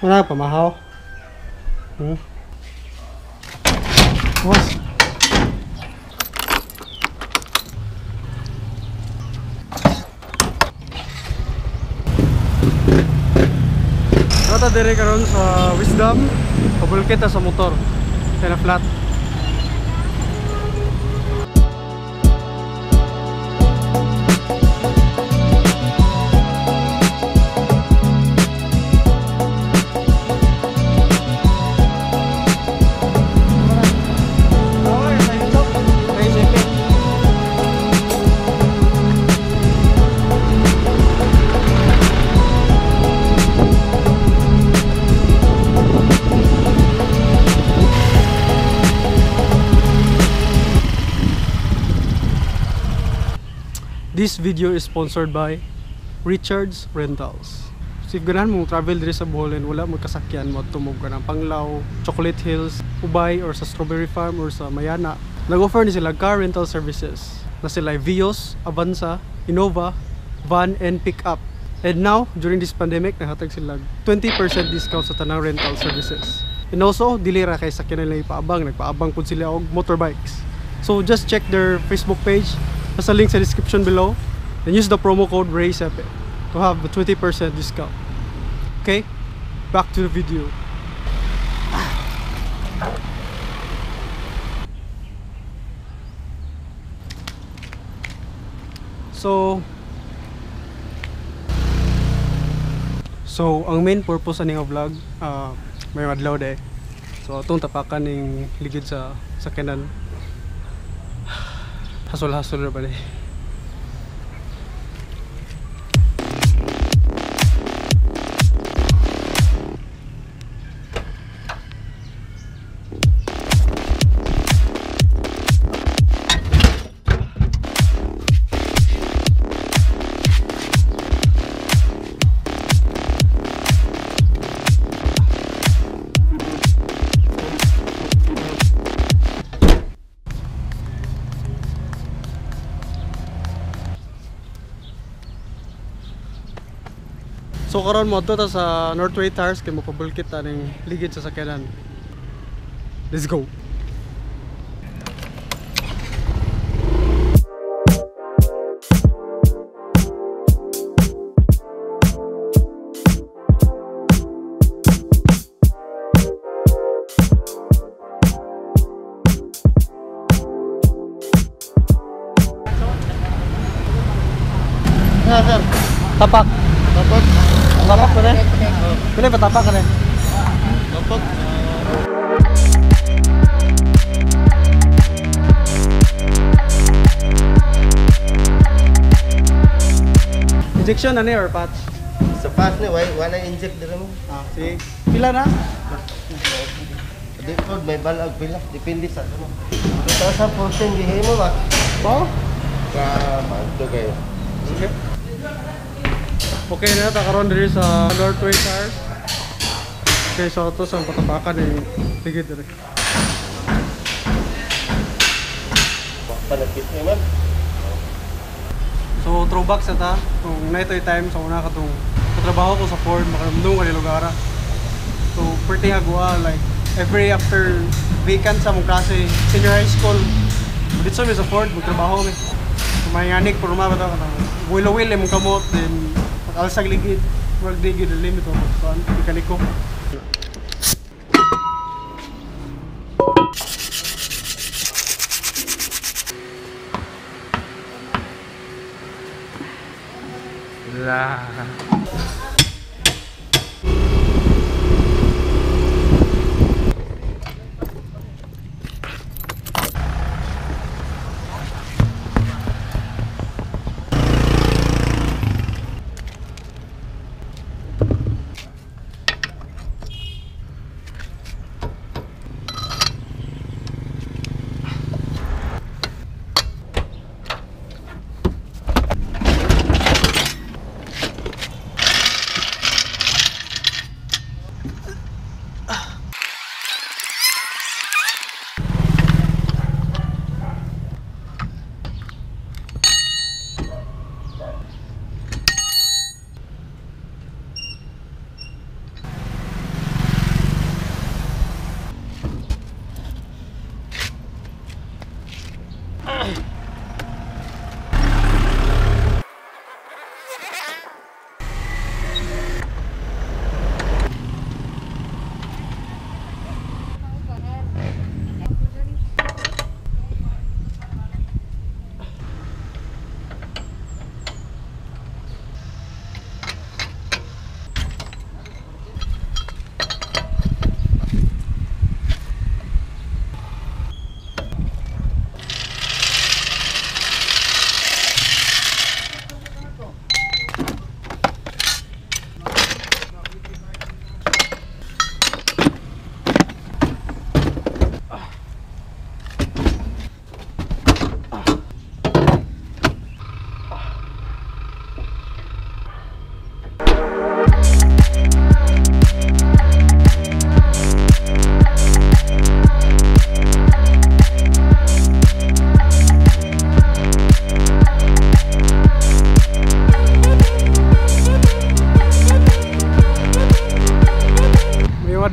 Wala pa mahaw. Boss. Nata dire karon sa Wisdom, pabulkita sa motor. Kaya na flat. This video is sponsored by Richard's Rentals. So if ganahan mong travel diri sa Bohol and wala mo kasakyan, mo tumog ka ng Panglao, Chocolate Hills, Ubay, or sa Strawberry Farm, or sa Mayana, nag-offer ni sila car rental services na sila Vios, Avanza, Innova, van, and pickup. And now, during this pandemic, nahatag sila 20% discount sa tanang rental services. And also, dili ra kay sakyan nila ipaabang, nagpaabang pud sila og motorbikes. So just check their Facebook page. Nasa link sa description below, and use the promo code RAYSEPE to have a 20% discount. Okay, back to the video. So ang main purpose ani nga vlog, may adlaw day. So atong tapakan ning ligid sa sakyanan. Hasol-hasol na ba ni? So karon mo ta sa Northway Tires kay mopabulkit ta ning ligid sa sakyanan. Let's go. Yeah, sir. Tapak. Tapak. Tapak ka rin? Pila ba tapak ka rin? Tapak. Injection na ni or patch? Sa patch ni, wala inject dito mo. Ah, sige. Pila na? Di po, may balag pila. Depende sa ano. 2014, gihi mo ba? Oo. Ka, kayo. Sige. Okay na, takaroon diri sa Northway Tires. Okay, so ito sa patapakan eh, ligid diri. Palapit naman. So throwback sa ta, kung na ito'y time sa una katong katrabaho ko sa Ford, makaramdong ka ni lugara. So pretty hagwa, like every after vacant sa mong klase, senior high school, dito sa Ford, magtrabaho mi. So mahinganik, puro mabata ka na. Wilo-wil, mong kamot, then alsag ligid, work digid, limit ako. So, mekaniko. La.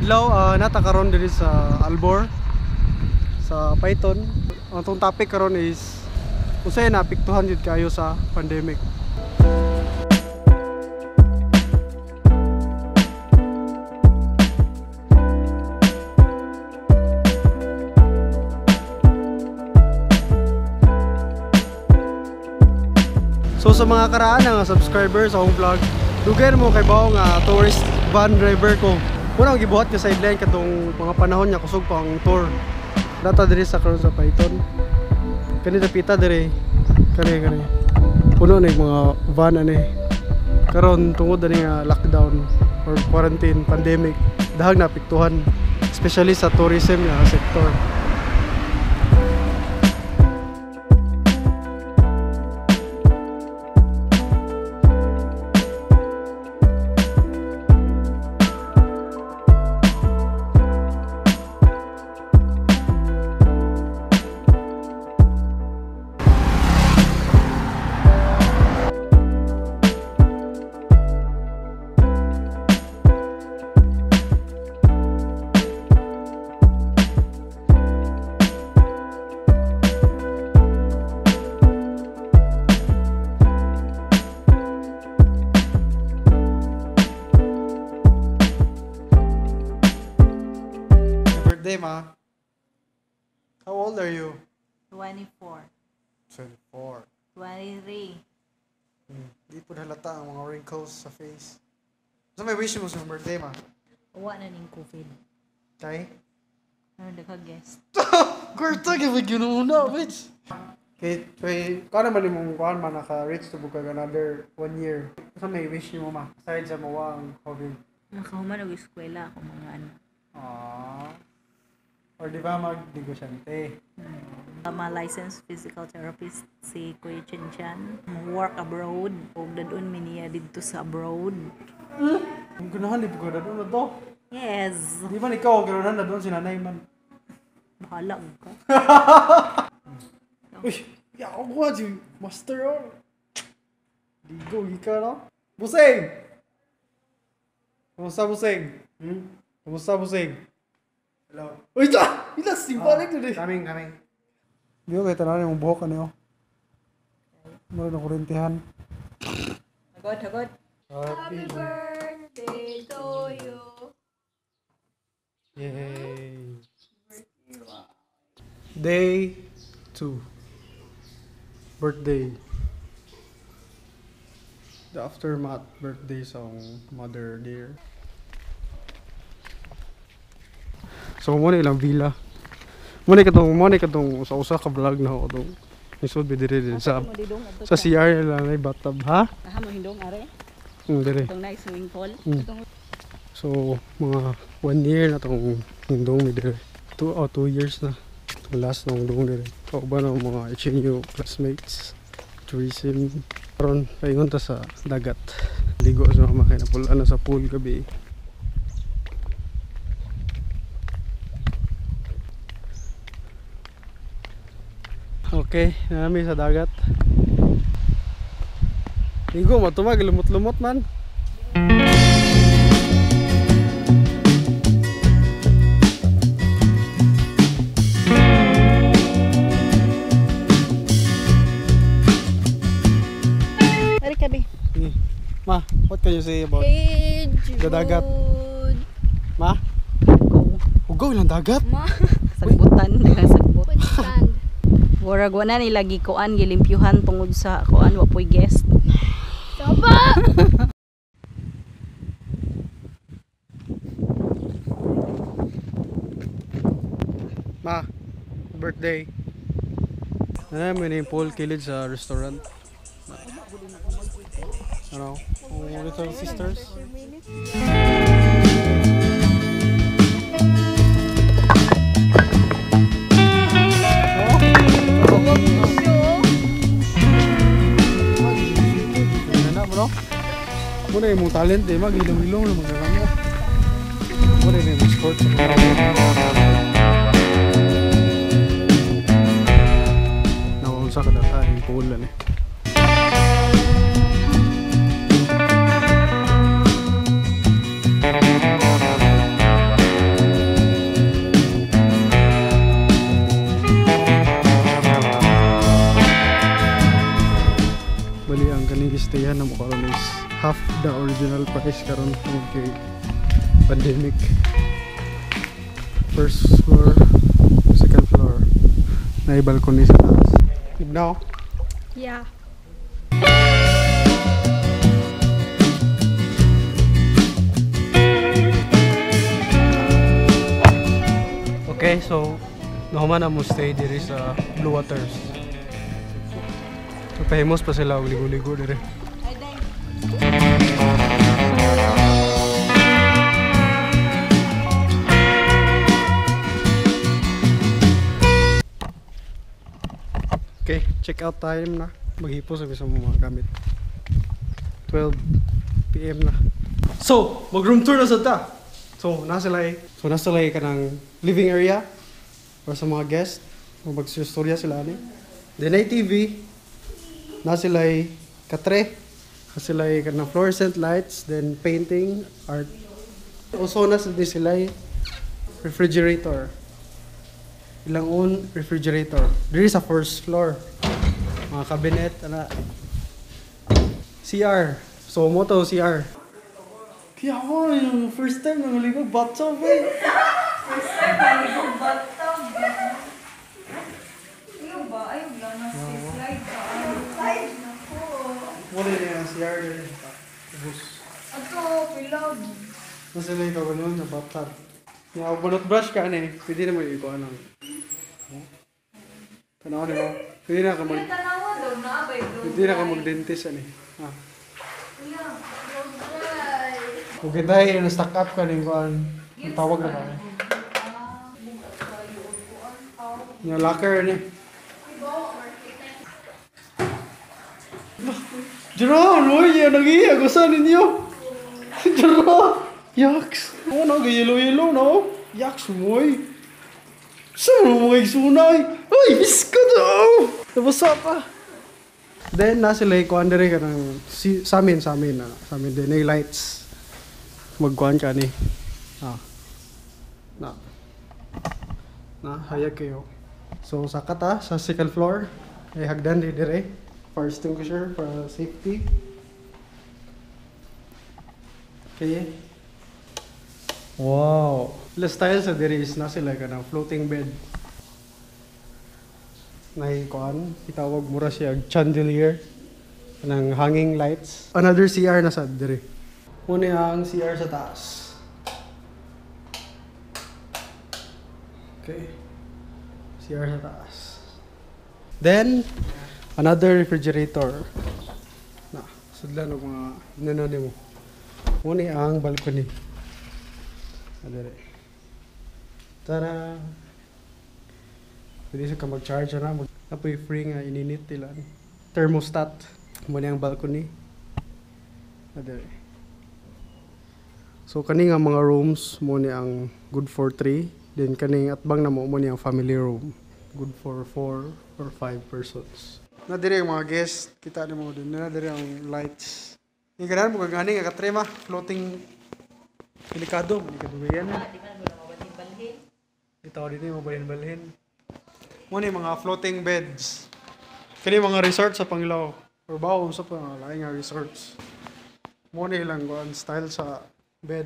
Adlaw nata karon diri sa Albor sa Python. Ang atong topic karon is unsay naapektuhan jud kayo sa pandemic. So sa mga karaan nga subscribers sa akong vlog, dugay mo kay bawo nga tourist van driver ko. Muna ang gibuhat nga sideline katong mga panahon niya kusog pa ang tour. Data diri sa karon sa Python. Kani dapita diri. Kani kani. Puno na yung mga van ani. Karon tungod ani nga lockdown or quarantine pandemic, dahag naapektuhan especially sa tourism nga sector. Birthday, ma. How old are you? 24. 24. 23. Di po halata ang mga wrinkles sa face. So may wish mo sa birthday, ma? Wa na ning COVID. Kay? Ano nagka-guest? Kwarta, gawin yun una, bitch! Kay, kay, kung naman yung kuhan man, naka-reach to bukag another 1 year. So may wish mo, ma? Aside sa mawa ang COVID. Nakahuman og eskwela ako mga anak. Aww. Or di ba mag-negosyante? Ma-licensed physical therapist si Kuya Chan Chan. Work abroad. Og dadun mi niya didto sa abroad. Ang ganahan, di ba dadun na to? Yes. Di ba ikaw, ganahan na doon si nanay man. Bahala ka. Uy, yaw ko si Master oh. Digo, ika no? Buseng! Kumusta, Buseng? Hmm? Kumusta, Buseng? Hello. Uy, ta! Ilas, simbalik na din. Kaming, kaming. Di ko, kahit tanan yung buhok, ano yun? Mura na kurintihan. Hagod, hagod. Happy birthday to you. Yay! Day 2. Birthday. The aftermath birthday song Mother Dear. So muna ilang villa. Muna katong usa-usa ka vlog na ako tong isod bi diri din sa CR nila may bathtub, ha? Aha mo hindong are. Diri. Itong nice swimming pool. So mga 1 year na tong hindong mi diri. 2 years na. Last nung dong diri. Kauban ang mga HNU classmates. Tourism. Karon paingon ta sa dagat. Ligo sa mga kay napulaan na sa pool gabi. Okay, nami sa dagat. Ligo matumag lumot-lumot man. Ari ka bi. Ma, what can you say about the dagat? Ma? Hugaw ilang dagat? Ma. Sagbutan, daghang sagbot. Sand. Warag wala nila gikuan gilimpyuhan tungod sa kuan wa poy guest. Saba. Ma, birthday. Ano mo yung pool kilid sa restaurant? Ano? Little sisters? Muna yung talent eh, mag-ilong-ilong na magkakamo. Muna yung sport. Naunsa ka data yung pool eh. the original price karon tungod kay pandemic. First floor, second floor. Naay balcony sa taas. Now, Yeah. Okay, so nahuman na mo stay diri sa Blue Waters. So pahimos pa sila og ligo-ligo diri. Okay, check out time na. Maghipos sa mga gamit. 12 PM na. So, mag room tour na sa ta. So, nasa sila. So, nasa sila kanang living area or sa mga guest. Magsistorya sila ani. Then ay TV. Nasa sila katre. Nasa sila kanang fluorescent lights, then painting, art. Also, nasa din sila refrigerator. Ilang own refrigerator. Diri sa first floor. Mga cabinet, ana. CR. So, mo to CR. Kaya ako, yung first time nang ligo bathtub eh. First time naligo bathtub. Ayaw ba? Ayaw lang na slide ka. Slide na ko. Wala na yung CR diri. Ubus. Ato, pilog. Nasa lang ikaw ganun na bathtub. Nga, balot brush ka ano eh. Pwede na mo ikuha ng. Tanaw ni mo. Pwede na ka mag... Tanawa daw na ba yung Pwede na ka mag-dentist ano eh. Ah. Kuya, Kung kita na stock up ka ning kuan. Ang tawag na ka. Yung locker ni. Jerome, uy, yan ang iya. Gusto ninyo. Jerome! Yaks! Oh, no, yellow-yellow, no? Yaks, moy. Saan mo mga igsunay? Uy, bisko to! Nabasa pa. Then, nasa sila kuan dire ka ng si, sa amin, na, sa amin din, ay lights. Magkuan ka ni. Ah. Na. Na, hayag kayo. So, sa kata, sa second floor, ay hagdan di dire. Fire extinguisher for safety. Okay. Wow. The style sa dire is na sila ka ng floating bed. Nay kuan, itawag mura siya og chandelier ng hanging lights. Another CR na sa dire. Muna ang CR sa taas. Okay. CR sa taas. Then, another refrigerator. Na, sudlan og mga inano nimo. Muna ang balcony. Adere. Tara! Pwede siya ka mag-charge na. Apoy free nga ininit nila. Thermostat. Muna ang balcony. Adere. So kani nga mga rooms mo ni ang good for 3. Then kaning atbang na mo mo ni ang family room. Good for 4 or 5 persons. Na dire ang mga guest, kita nimo din na dire ang lights. Yung ganahan mo gani nga katre ma floating delikado, delikado ba yan? Di man mo mabalhin-balhin. Ito din mo balhin-balhin. Mo ni mga floating beds. Kani mga resort sa Panglao or bawo sa pa mga laing nga resorts. Mo ni ilang kuan style sa bed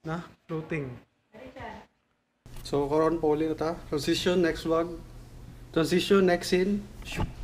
na floating. So karon pa uli na ta. Transition next vlog. Transition next scene. Shoot.